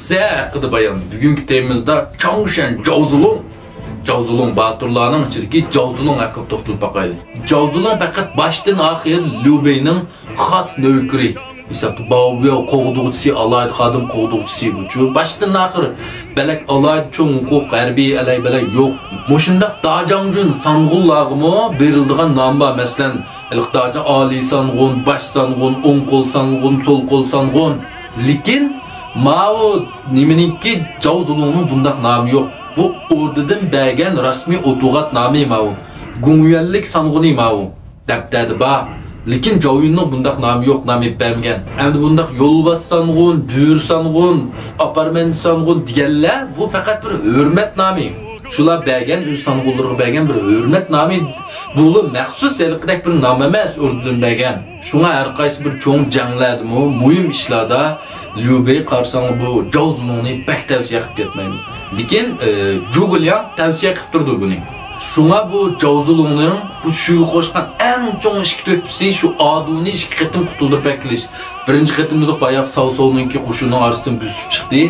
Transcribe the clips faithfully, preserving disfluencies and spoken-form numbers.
سە ھەققىدە بايان. بۈگۈنكى تېمىمىزدا چاڭشەن جاۋزۇلۇڭ، جاۋزۇلۇڭ باتۇرلارنىڭ ئىچىدىكى جاۋزۇلۇڭ ھەققىدە توختىلىپ باقايلى. جاۋزۇلۇڭ پەقەت باشتىن ئاخىر ليۇبېينىڭ خاس نۆكىرى ھېسابتا، باۋياۋ قوغدىغۇچىسى، ئالاھىدە خادىم قوغدىغۇچىسى بۇچۇ. باشتىن ئاخىر بەلەك ئالاھىدە چوڭ ھوقۇق، ھەربىي ئەلەي بەلەي يوق. مۇشۇنداق داجاڭجۈن سانغۇنلارغىمۇ بېرىلىدىغان نام بار. مەسىلەن، ھېلىقى داجاڭ ئالىي سانغۇن، باش سانغۇن، ئوڭ قول سانغۇن، سول قول سانغۇن. لېكىن ماۋۇ نېمىنىڭكى، جاۋزۇلۇڭنىڭ بۇنداق نامى يوق. بۇ ئوردىدىن بەرگەن رەسمىي ئوتوغات نامى ماۋۇ. گۇڭيۈەنلىك سانغۇنى ماۋۇ. دەپتەردە بار. لېكىن جاۋيۈننىڭ بۇنداق نامى يوق، نام ئېلىپ بەرمىگەن. ئەمدى بۇنداق يولۋاس سانغۇن، بۆرە سانغۇن، ئاپارمەنچى سانغۇن دېگەنلەر، بۇ پەقەت بىر ھۆرمەت نامى. شۇلار بەرگەن، ئۆز سانغۇنلىرىغا بەرگەن بىر ھۆرمەت نامى. بۇلار مەخسۇس ھېلىقىدەك بىر نام ئەمەس، ئوردىدىن بەرگەن. شۇڭا ھەر قايسى بىر چوڭ جەڭلەردىمۇ، مۇھىم ئىشلاردا ليۇبېي قارىساڭلار بۇ جاۋزۇلۇڭنى بەك تەۋسىيە قىلىپ كەتمەيدۇ. لېكىن، ئە، جۇگۇلياڭ تەۋسىيە قىلىپ تۇرىدۇ بۇنى. شۇڭا بۇ جاۋزۇلۇڭنىڭ بۇ شۈيگە قوشقان ئەڭ چوڭ ئىككى تۆھپىسى شۇ ئادۇنى ئىككى قېتىم قۇتۇلدۇرۇپ ئەكېلىش. بىرىنچى قېتىمدا باياق ساۋسوۋنىڭكى قوشۇنىنىڭ ئارىسىدىن بۆسۈپ چىقتى.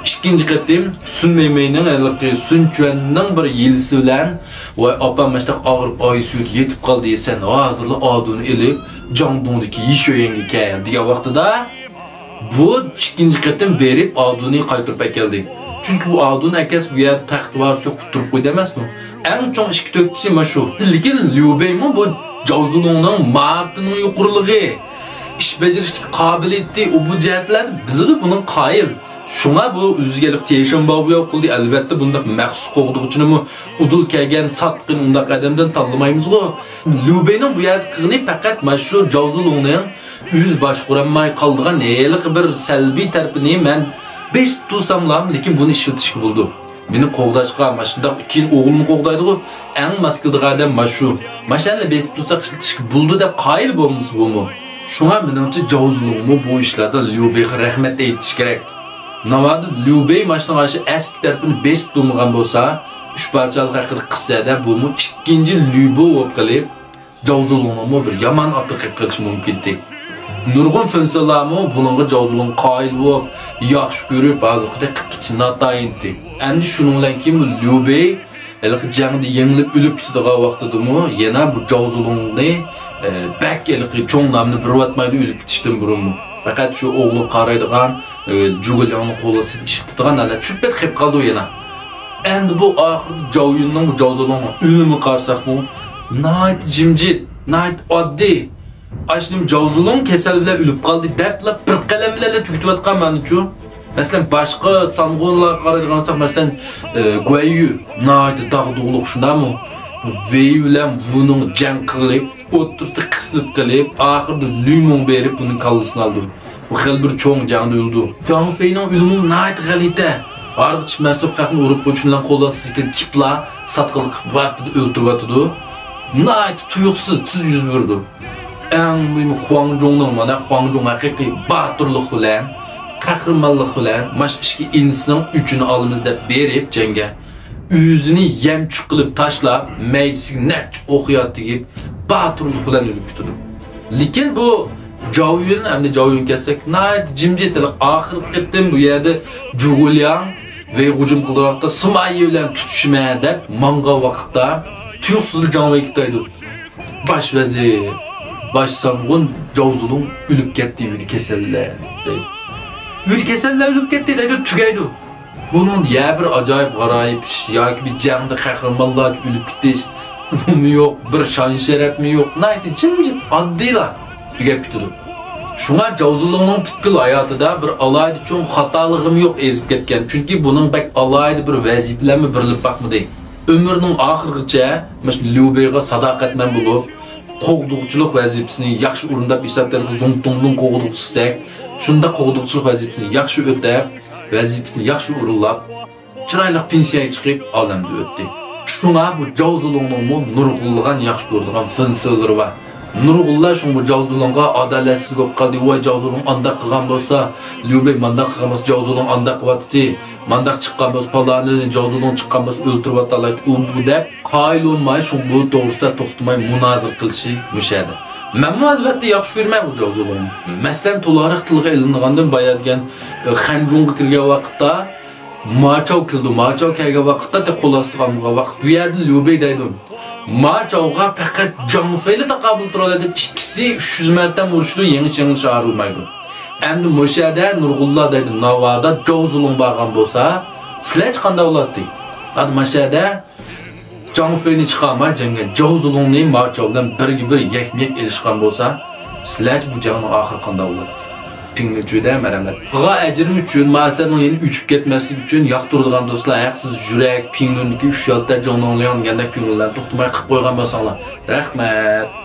ئىككىنچى قېتىم سۈن مېيمېينىڭ ھېلىقى سۈن چۈەننىڭ بىر ھىيلىسى بىلەن، ۋاي ئاپام ماشتاق ئاغرىپ ئايسۈيدە يېتىپ قالدى، سەن ھازىرلا ئادۇنى ئېلىپ جاڭدۇڭدىكى يىشۆيەنگە كەل دېگەن ۋاقتىدا، بۇ ئىككىنچى قېتىم بېرىپ ئادۇنى قايتۇرۇپ ئەكەلدى. چۈنكى بۇ ئادۇنى ئەكەلسە بۇ يەردە تەختى بار سوقۇپ تۇرۇپ قويدى ئەمەسمۇ؟ ئەڭ چوڭ ئىككى تۆھپىسى مانا شۇ. لېكىن ليۇبېيمۇ بۇ جاۋزۇلۇڭنىڭ ماھارىتىنىڭ يۇقىرىلىقى، ئىش بېجىرىشتىكى قابىلىيىتى، ئۇ بۇ جەھەتلەرنى بىلىدۇ، بۇنىڭ قايىل. شۇڭا بۇ ئۆزىگە تېشىن باۋياۋ قىلدى. ئەلۋەتتە بۇنداق مەخسۇس قوغدىغۇچىنىمۇ ئۇدۇل كەلگەن ساتقىن ئۇنداق ئادەمدىن تاللىمايمىزغۇ. ليۇبېينىڭ بۇ يەردە قىلغىنى پەقەت مانا شۇ جاۋزۇلۇڭنىڭ ئۆزى باشقۇرالماي قالىدىغان ھېلىقى بىر سەلبىي تەرىپىنى مەن بېسىپ تۇرساملا، لېكىن بۇنى ئىشلىتىشكە بولىدۇ. مېنى قوغداشقا، مانا شۇنداق كېيىن ئوغلۇمنى قوغدايدىغۇ، ئەڭ ماس كېلىدىغان ئادەم مانا شۇ. ماشۇنى بېسىپ تۇرساق ئىشلىتىشكە بولىدۇ دەپ قايىل بولمىسا بۇمۇ. شۇڭا مېنىڭچە جاۋزۇلۇڭمۇ بۇ ئىشلاردا ليۇبېيغا رەھمەت ئېيتىش كېرەك. ناۋادا ليۇبېي ماشۇنىڭ ئاشۇ ئەسكى تەرىپىنى بېسىپ تۇرمىغان بولسا، ئۈچ پادىشاھلىق ھەققىدە قىسسەدە بۇمۇ ئىككىنچى ليۇبو بولۇپ قېلىپ، جاۋزۇلۇڭنىڭمۇ بىر يامان ئاتىقى قېلىشى مۇمكىنتى. نۇرغۇن فېنسىلارمۇ بۇنىڭغا جاۋزۇلۇڭ قايىل بولۇپ، ياخشى كۆرۈپ، ھازىرقىدەك قىلىپ كېتىشى ناتايىنتى. ئەمدى شۇنىڭ بىلەن كېيىن بۇ ليۇبېي ھېلىقى جەڭدە يېڭىلىپ ئۆلۈپ كېتىدىغان ۋاقتىدىمۇ يەنە بۇ جاۋزۇلۇڭنى، ئە، بەك ھېلىقى چوڭ نامنى بېرىۋاتمايدۇ ئۆلۈپ كېتىشتىن بۇرۇنمۇ. پەقەت شۇ ئوغلىغا قارايدىغان، ئە، جۇگۇلياڭنىڭ قولىدا ئىشلىتىدىغان ھالەت چۈشۈپ كېتىپ قالىدۇ يەنە. ئەمدى بۇ ئاخىرىدا جاۋيۈننىڭ، بۇ جاۋزۇلۇڭنىڭ ئۆلۈمىگە قارىساقمۇ، ناھايىتى جىمجىت، ناھايىتى ئاددىي. ئاشۇنىمۇ جاۋزۇلۇڭ كېسەل بىلەن ئۆلۈپ قالدى دەپلا بىر قەلەم بىلەنلا تۈگىتىۋاتقان مانىچۇ. مەسىلەن، باشقا سانغۇنلارغا قارايدىغان بولساق، مەسىلەن، ئە، گۇەييۈ ناھايىتى داغدۇغىلىق، شۇنداقمۇ؟ ۋېي بىلەن ۋۇنىڭ جەڭ قىلىپ، ئوتتۇرىسىدا قىسىلىپ قېلىپ، ئاخىرىدا لۈيمۇڭ بېرىپ بۇنىڭ كاللىسىنى ئالىدۇ. بۇ خېلى بىر چوڭ جەڭدە ئۆلىدۇ. جاڭ فېينىڭ ئۆلۈمىمۇ ناھايىتى غەلىتە. ھارغا چىشمەن سوپ خەقنى ئۇرۇپ قوچۇنلارنى قوللاپ سېكىل كىپلا ساتقىلى قىلىپ ۋارتىدا ئۆلتۈرۈۋاتىدۇ. ناھايىتى تۇيۇقسىز تېز يۈز بېرىدۇ. ئەڭ مۇھىمى خۇاڭجۇڭنىڭ، مانا خۇاڭجۇڭ ھەقىقىي باتۇرلۇق بىلەن، قەھرىمانلىق بىلەن ماش ئىككى ئىنىسىنىڭ ئۆچىنى ئالىمىز دەپ بېرىپ جەڭگە، ئۆزىنى يەمچۈك قىلىپ تاشلاپ، مەيدىسىگە نەچچە ئوق يا تېگىپ، باتۇرلۇق بىلەن ئۆلۈپ كېتىدۇ. لېكىن بۇ جاۋيۈن، ئەمدى جاۋيۈن كەلسەك، ناھايىتى جىمجىت، ئاخىرقى قېتىم بۇ يەردە جۇگۇلياڭ ۋېي ھۇجۇم قىلىدىغان ۋاقىتتا، سىمايى بىلەن تۇتۇشىمەن دەپ ماڭغان ۋاقىتتا، تۇيۇقسىزلا جاڭ ۋېي كېلىپ دەيدۇ: «باش ۋەزىر، باش سانغۇن جاۋزۇلۇڭ ئۆلۈپ كەتتى، ئۆيدە كېسەللەر» دەيدۇ. «ئۆيدە كېسەللەر ئۆلۈپ كەتتى» دەيدۇ، تۈگەيدۇ. بۇنىڭدا يا بىر ئاجايىپ غارايىپ ئىش ياكى بىر جەڭدە قەھرىمانلارچە ئۆلۈپ كېتىش، ئۇمۇ يوق، بىر شان-شەرەپمۇ يوق، ناھايىتى جىمجىت، ئاددىيلا تۈگەپ كېتىدۇ. شۇڭا جاۋزۇلۇڭنىڭ پۈتكۈل ھاياتىدا بىر ئالاھىدە چوڭ خاتالىقىمۇ يوق ئېزىپ كەتكەن، چۈنكى بۇنىڭ بەك ئالاھىدە بىر ۋەزىپە بىلەنمۇ بېرىلىپ باقمىدى. ئۆمرىنىڭ ئاخىرىغىچە مۇشۇ ليۇبېيغا ساداقەتمەن بولۇپ، قوغدىغۇچىلىق ۋەزىپىسىنى ياخشى ئورۇنداپ، ھېساب تەرىپى زۇڭتۇڭنىڭ قوغدىغۇچىسىدەك، شۇنداق قوغدۇغۇچىلىق ۋەزىپىسىنى ياخشى ئۆتەپ، ۋەزىپىسىنى ياخشى ئورۇنلاپ، چىرايلىق پېنسىيەگە چىقىپ، ئالەمدىن ئۆتتى. شۇڭا بۇ جاۋزۇلۇڭنىڭمۇ نۇرغۇنلىغان ياخشى كۆرىدىغان فېنسىلىرى بار. نۇرغۇنلار شۇڭا بۇ جاۋزۇلۇڭغا ئادالەتسىزلىك بولۇپ قالدى، ۋاي، جاۋزۇلۇڭ ئانداق قىلغان بولسا، ليۇبېي مانداق قىلغان بولسا، جاۋزۇلۇڭ ئانداق قىلىۋاتىتتى، مانداق چىققان بولسا، پالانىنى، جاۋزۇلۇڭ چىققان بولسا، ئۆلتۈرۈۋاتالايتتى، ئۇ، بۇ دەپ قايىل بولماي، شۇ بۇ توغرىسىدا توختىماي مۇنازىرە قىلىشى مۇشۇ يەردە. مەنمۇ ئەلۋەتتە ياخشى كۆرىمەن بۇ جاۋزۇلۇڭنى. مەسىلەن، تولىراق تىلغا ئېلىنغاندىن بايا دېگەن، ئە، خەنجۇڭغا كىرگەن ۋاقىتتا ماچاۋ كېلىدۇ. ماچاۋ كەلگەن ۋاقىتتا تېخى قول ئاستىغا ئالمىغان ۋاقىت بۇ يەردىن ليۇبېي دەيدۇ. ماچاۋغا پەقەت جاڭ فېيلا تاقابىل تۇرالايدۇ دەپ ئىككىسى ئۈچ يۈز مەرتەم ئۇرۇشىدۇ، يېڭىش-يېڭىلىش ئايرىلمايدۇ. ئەمدى مۇشۇ يەردە نۇرغۇنلار دەيدۇ، ناۋادا جاۋزۇلۇڭ بارغان بولسا، سىلەرچە قانداق بولاتتى؟ ئادى ماشۇ يەردە جاڭ فېينى چىقارماي جەڭگە جاۋزۇلۇڭنى ماچاۋ بىلەن بىرگە بىر يەكمۇ يەك ئېلىشقان بولسا، سىلەرچە بۇ جەڭنىڭ ئاخىرى قانداق بولاتتى؟ پىڭلىچۈدە مەرھەمەت. قىلغان ئەجرىم ئۈچۈن، مۇ ئەسەرنىڭ يەنە ئۆچۈپ كەتمەسلىكى ئۈچۈن ياقتۇرىدىغان دوستلار، ھەقسىز يۈرەك، پىڭلۈندىكى ئۈچ يالتە جاڭنىڭلياڭ دېگەندەك پىڭلۈنلەرنى توختىماي قىلىپ قويغان بولساڭلار. رەھمەت.